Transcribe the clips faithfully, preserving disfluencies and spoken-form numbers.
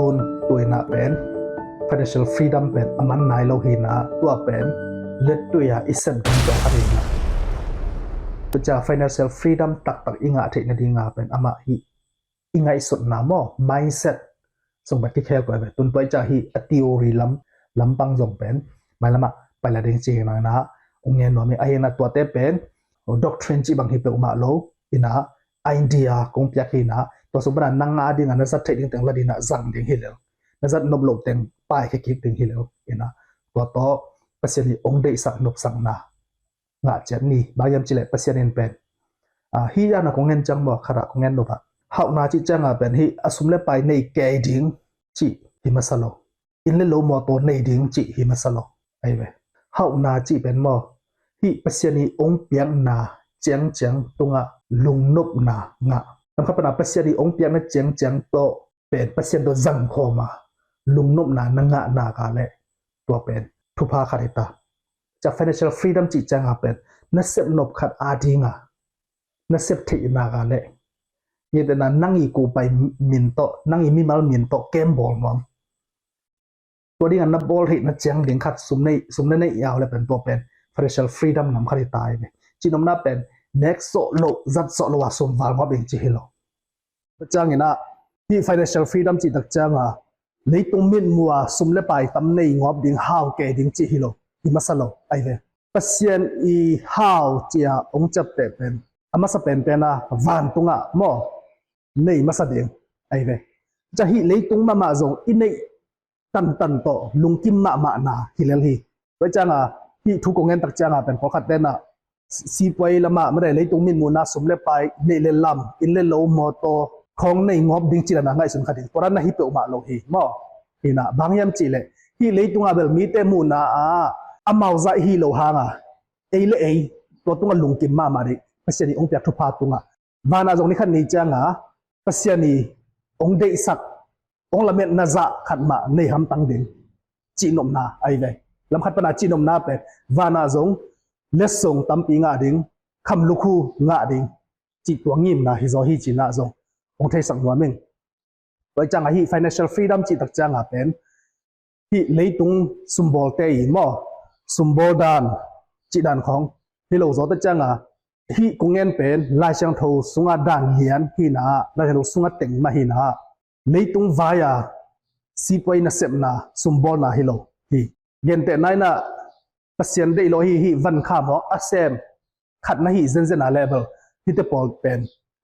Tun tuina pen financial freedom pen a man nai lo hina, tua pen lettui a i sem ding tawh khat hina. Tua cia financial freedom taktak i ngah theih nadinga pen amah hi i ngaihsutna maw, mindset sung pen kikhel kua ve. Tun tua i cia hi a theory lam lampang zong pen mailamah paila ding ci hina ong ngen nuam hi. Ahina tuate pen doctrine ci bang hi peuhmah lo ina, idea kong piak hina, tua sung pana nang a dinga na zat theih ding teng la dina zang ding hi lel, na zat nop loh teng pai khe kik ding hi lel ina, tua tawh Pasian i ong deihsak nopsakna ngah ciat ni. Bang hiam cileh Pasian in pen hi yana kong ngen ciang maw, khatah kong ngen nopah hauhna cih cianga pen hi a sum le pai nei kei ding cih hi masa lo, inn le lo mawtaw nei ding cih hi masa lo. Ai ve, hauhna cih pen maw, hi Pasian i ong piakna ciangciang tungah lungnopna ngah. Lamkhat pana Pasian i ong piakna ciangciang tawh pen Pasian tawh zangkhawma lungnopna na ngahna ka leh tua pen thupha khat hi ta. Cia financial freedom cih cianga pen na sep nop khat a dinga na sep theihna ka leh ngetena nang i kupai min tawh, nang i mimal min tawh kem bawl nuam. Tua dinga na bawl theihna ciang ding khat sum nei, sum na nei iau le pen tua pen financial freedom nam khat hi ta hi ve. Cihnopna pen nek sawh loh, zat sawh loh a sum val ngawp ding ci hi lo. Tua ciangina hi financial freedom cih tak cianga leitung mitmua sum le pai tam nei ngawp ding hau kei ding cih hi lo, hi masa lo. Ai ve, Pasian i hau cia ong ciapteh pen a masa penpena vantungah maw nei masa ding. Ai ve, cia hi leitung mahmah zong i neih tantan tawh lungkim mahmahna hi lel hi. Tua cianga hi thu kong ngen tak cianga pen pawlkhat tena sipuai lamah made leitung mitmuhna sum le pai neih le lam, inn le lo mawtaw khawng nei ngawp ding cilana ngaihsun kha ding tua na hi peuhmah lo hi maw. Hina bang hiam cihleh hi leitunga bel mite muhna a amau zaih hi lo hanga ei le ei tua tunga lungkim mahmah dih Pasian i ong piak thupha tunga vana zong ni khat ni cianga Pasian i ong deihsak, ong lametna zah khat mah nei hamtang ding cihnopna ai ve. Lamkhat pana cihnopna pen vana zong letsong tampi ngah ding, kham lukhu ngah ding cih tua ngimna hi zaw hi cina zong ong theisak nuam ing. Tua cianga hi financial freedom cih tak cianga pen hi leitung sumbawlte i maw, sumbawl dan cih dan khawng hi lo zaw ta cianga hi kong ngen pen Lai Siangtho sunga dan lian hina, Lai Siangtho sunga teng mah hina, leitung vai a sipuai nasepna sumbawlna hi lo hi. Gentehna ina Pasian deih lo hi, hi vankham hawk a sem khat na hi zenzen a level hite pawl pen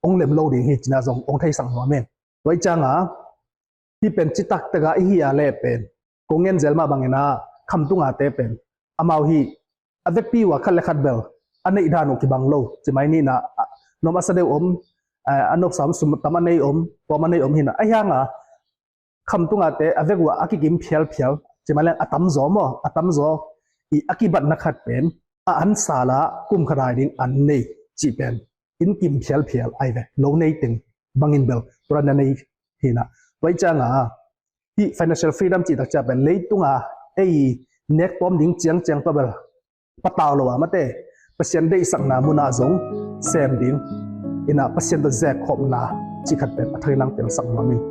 ong lem lo ding hi cina zong ong theisak nuam in. Tua i cianga hi pen citak tega i hi a le pen kong ngen zel mah bangina khamtungate pen amau hi a vekpi ua khat le khat bel a neih dan uh kibang lo. Cimai nina nuam a sa deuh om, a nopsam sum tam a nei om, pawm a nei om hina a hianga khamtungate a vek ua a kikim phialphial cimai leng a tamzaw maw, a tamzaw i a kibatna khat pen a an sala kum khat ai ding an nei cih pen in kim phialphial ai ve lo nei teng bangin bel tua na nei hina. Tua i cianga hi financial freedom cih tak cia pen leitunga ei nek pawm ding ciangciang tua bel patau lo a mate Pasian deihsakna muna zong sem ding ina Pasian tawh zekkhopna cih khat pen a thakhinang telsak nuam in.